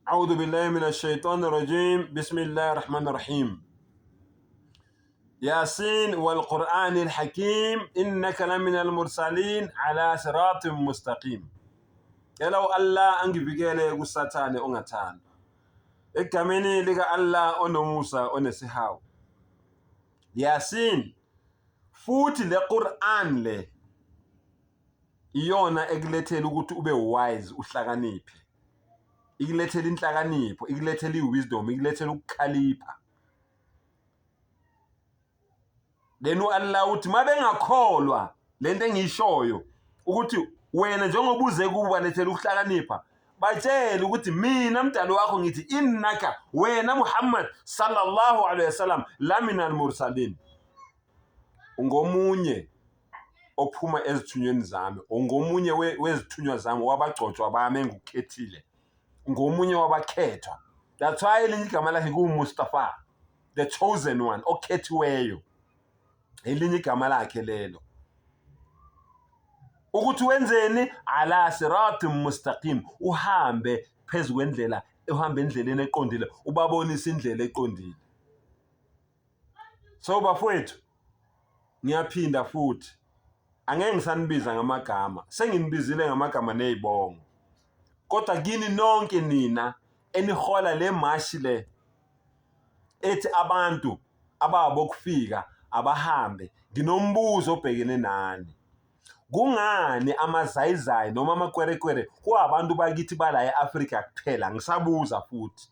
أعوذ بالله من الشيطان الرجيم بسم الله الرحمن الرحيم ياسين والقرآن الحكيم إنك لمن المرسلين على صراط مستقيم. Cela u-Allah angivikele kuSathane ongathandwa. Egameni lika-Allah onomusa onesihawu. Yasin, futhi le Quran le iyona ekulethela ukuthi ube wise, uhlakaniphe. Ikulethela inhlakanipho, ikulethela i-wisdom, ikulethela ukukhalipha. Then u-Allah uthi mabengakholwa lento engiyishoyo ukuthi wena njengoba uze kubo balethela ukuhlakanipha, batshele ukuthi mina mdali wakho ngithi innaka, wena Muhammad sallallahu alaihi wasallam, lamina almursalin, ungomunye ophuma ezithunyweni zami, ungomunye wezithunywa zami, wabagcotshwa bami engikukhethile, ungomunye wabakhethwa. That's why elinye igama lakhe kuwuMustafa, the chosen one, okhethiweyo, elinye igama lakhe lelo. Ukuthi wenzeni? Ala siratin mustaqim, uhambe phezu kwendlela, uhambe endleleni eqondile, ubabonise indlela eqondile. So bafowethu, ngiyaphinda futhi, angeke ngisanibiza ngamagama, senginibizile ngamagama nezibongo, kodwa kini nonke nina enihola le mashi le ethi abantu ababokufika abahambe, nginombuzo obhekene nani. Kungani amazayizayi noma amakwerekwere kuwabantu bakithi bala e-Afrika kuphela? Ngisabuza futhi,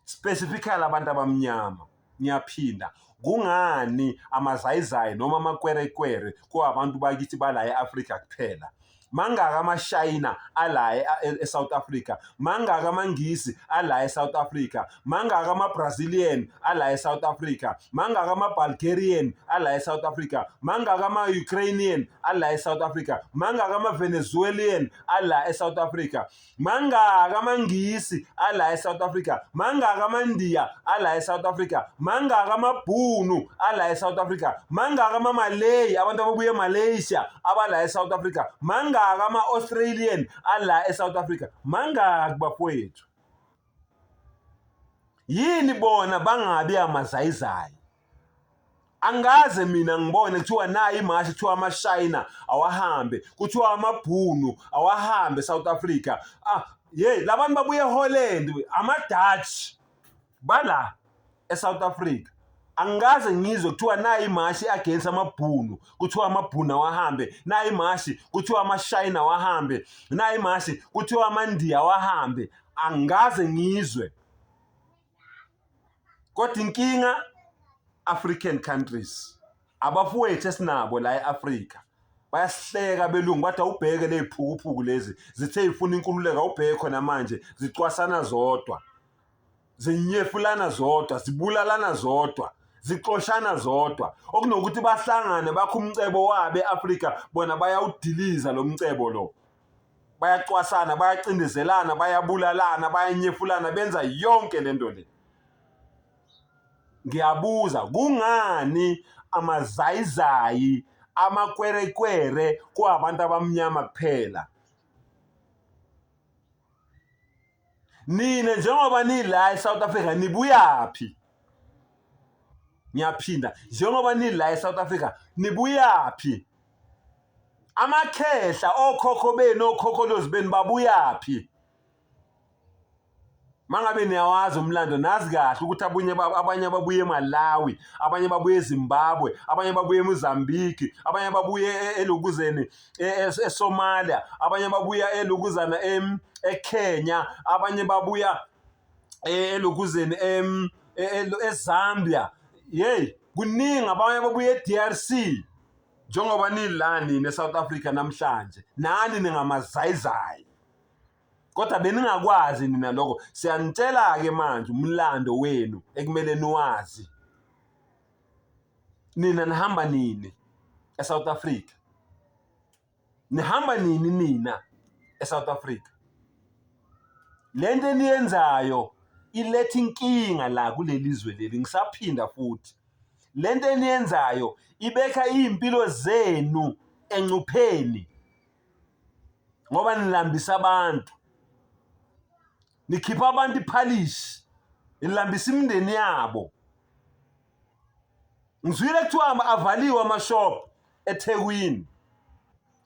specifically abantu abamnyama. Ngiyaphinda, kungani amazayizayi noma amakwerekwere kuwabantu bakithi bala e-Afrika kuphela? Mangaka amaShayina ala e-South Africa, mangaka amaNgisi ala e-South Africa, mangaka ama-Brazilian ala e-South Africa, mangaka ama-Bulgarian ala e-South Africa, mangaka ama-Ukrainian ala e-South Africa, mangaka ama-Venezuelan ala e-South Africa, mangaka amaNgisi ala e-South Africa, mangaka amaNdiya ala e-South Africa, mangaka amaBhunu ala e-South Africa, mangaka amaMalay, abantu ababuye eMalaysia abala e-South Africa, mangaka ama-Australian ala e-South Africa, mangaki bafowethu? Yini bona bangabi amazayizayi? Angikaze mina ngibone kuthiwa nayi imashi, kuthiwa amaShayina awahambe, kuthiwa amaBhunu awahambe South Africa. Ah, hey, labantu babuye eHolland, ama-Dutch bala eSouth Africa. Angikaze ngizwe kuthiwa nayi imashi against amaBhunu, kuthiwa amaBhunu awahambe, nayi imashi kuthiwa amaShayina awahambe, nayi imashi kuthiwa amaNdiya awahambe. Angikaze ngizwe. Kodwa inkinga, African countries, abafowethu esinabo la e-Afrika bayasihleka abelungu, bathi awubheke leziphukuphuku lezi zithe ifuna inkululeko, awubheke khona manje zicwasana zodwa, zinyefulana zodwa, zibulalana zodwa, zixoshana zodwa, okunokuthi bahlangane bakhe umcebo wabo e-Afrika, bona bayawudiliza lo mcebo lo. Bayacwasana, bayacindezelana, bayabulalana, bayanyefulana, benza yonke lento le. Ngiyabuza, kungani amazayizayi, amakwerekwere kuwabantu abamnyama kuphela? Nina njengoba nila eSouth Africa nibuyaphi? Ngiyaphinda, njengoba nila eSouth Africa nibuyaphi? Amakhehla okhokho benu, okhokholozi benu babuyaphi? Mangabe niyawazi umlando, nazi kahle ukuthi abunye abanye babuye eMalawi, abanye babuye eZimbabwe, abanye babuye eMozambique, abanye babuye elokuzeni eSomalia, abanye babuya elokuzana eKenya, abanye babuya elokuzeni eZambia. Hey, kuningi, abanye babuye eDRC. Njengoba nila nina eSouth Africa namhlanje, nani ningamazayizayi, kodwa beningakwazi nina lokho. Siyanitshela-ke manje umlando wenu ekumele niwazi. Nina nihamba nini eSouth Africa? Nihamba nini nina eSouth Africa? Lento eniyenzayo iletha inkinga la kuleli zwe leli. Ngisaphinda futhi, lento eniyenzayo ibeka iy'mpilo zenu engcupheni, ngoba nilambisa abantu. Nikhipha abantu iphalishi, nilambisa imindeni yabo. Ngizwile kuthiwa avaliwe amashop eThekwini.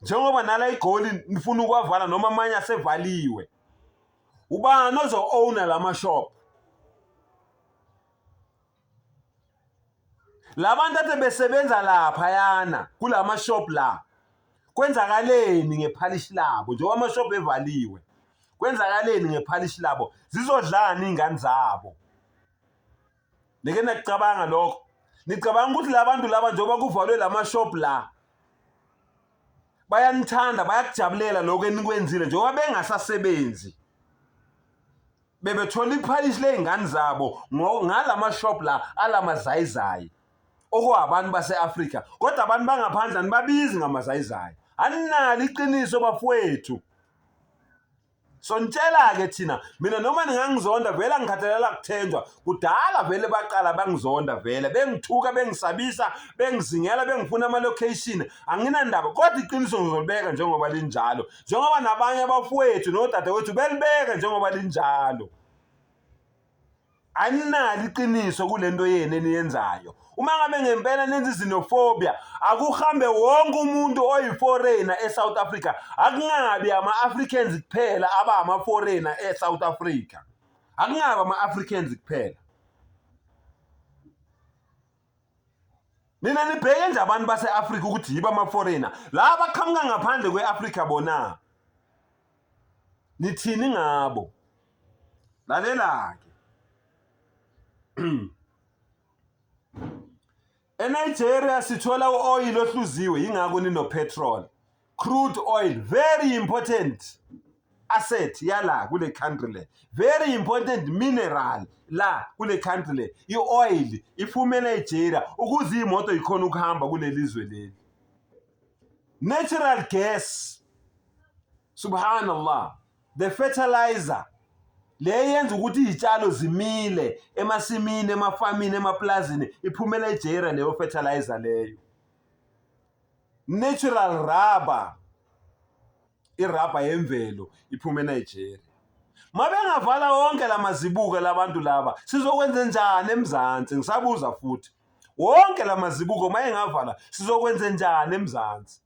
Njengoba nala iGoli nifuna ukuwavala noma amanye asevaliwe. Ubani ozo-owner lama shop? Labantu ade besebenza lapha yana kulama shop la. Kwenzakaleni ngephalishi labo njengoba ama shop evaliwe? Kwenzakaleni ngephalishi labo? Zizodlani ingane zabo? Nike nakucabanga lokho? Nicabanga ukuthi labantu laba njengoba kuvalwe lama shop la bayanithanda bayakujabulela lokho enikwenzile njengoba bengasasebenzi bebethola iphalishi ley'ngane zabo ngalama shop la alamazayizayi okuwabantu base-Afrika kodwa abantu bangaphandle anibabizi ngamazayizayi aninalo iqiniso bafowethu. Sonitshela-ke thina, mina noma ningangizonda vele angikhathalela kuthenjwa. Kudala vele baqala bangizonda vele, bengithuka, bengisabisa, bengizingela, bengifuna ama-location. Anginandaba, kodwa iqiniso ngizolibeka njengoba linjalo. Njengoba nabanye abafowethu nodadewethu belibeka njengoba linjalo. Aninalo iqiniso kulento yenu eniyenzayo. Uma ngabe ngempela nenza izinophobia, akuhambe wonke umuntu oyi-foreigner e-South Africa. Akungabi ama-Africans kuphela aba ama-foreigner e-South Africa. Akungabi ama-Africans kuphela. Nina nibheke nje abantu base-Afrika ukuthi yibo ama-foreigner. Laba abaqhamuka ngaphandle kwe-Afrika bona. Nithini ngabo? Lalela-ke. ENigeria sithola u-oil ohluziwe yingakho nino-petrol. Crude oil, very important asset yala kule country le. Very important mineral la kule country le. I-oil iphuma eNigeria ukuze iy'moto yikhona ukuhamba kuleli zwe leli. Natural gas. Subhanallah. The fertilizer le yenza ukuthi izitshalo zimile emasimini, emafamini, emaplazini iphuma eNigeria leyo fertilizer leyo. Natural rubber, irabha yemvelo iphuma eNigeria. Mabengavala wonke lamazibuko labantu laba sizokwenza njani eMzansi? Ngisabuza futhi. Wonke lamazibuko mayengavala sizokwenza njani eMzansi?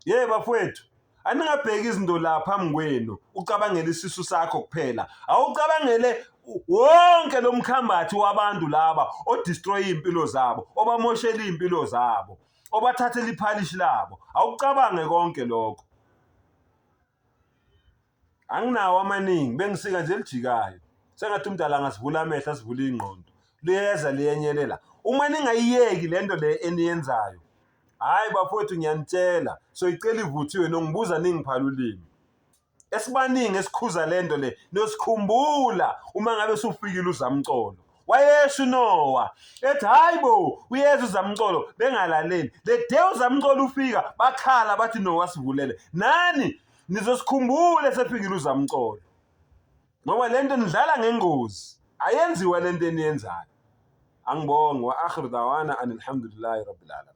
Ye bafowethu, aningabheki izinto la phambi kwenu ucabangele isisu sakho kuphela. Awucabangele wonke lo mkhambathi wabantu laba odestroy iy'mpilo zabo, obamoshela iy'mpilo zabo, obathathela iphalishi labo. Awucabange konke lokho. Anginawo amaningi, bengisika nje elijikayo. Sengathi umdala angasivula amehlo asivule ingqondo. Liyeza liyenyelela. Uma ningayiyeki le nto le eniyenzayo, hhayi bafowethu ngiyanitshela, soyicela ivuthiwe nongibuza ningiphala ulimi. Esibaningi esikhuza le nto le, niyosikhumbula uma ngabe sufikile uzamcolo. Wayesho uNowa ethi hayi bo uyeza uzamcolo bengalaleli. The day uzamcolo ufika bakhala bathi Nowa sivulele. Nani nizosikhumbula esefikile uzamcolo. Ngoba lento nidlala ngengozi. Ayenziwa lento eniyenzayo. Angibonge wa akhiru dawana anilhamdulillahi rabbil alamin.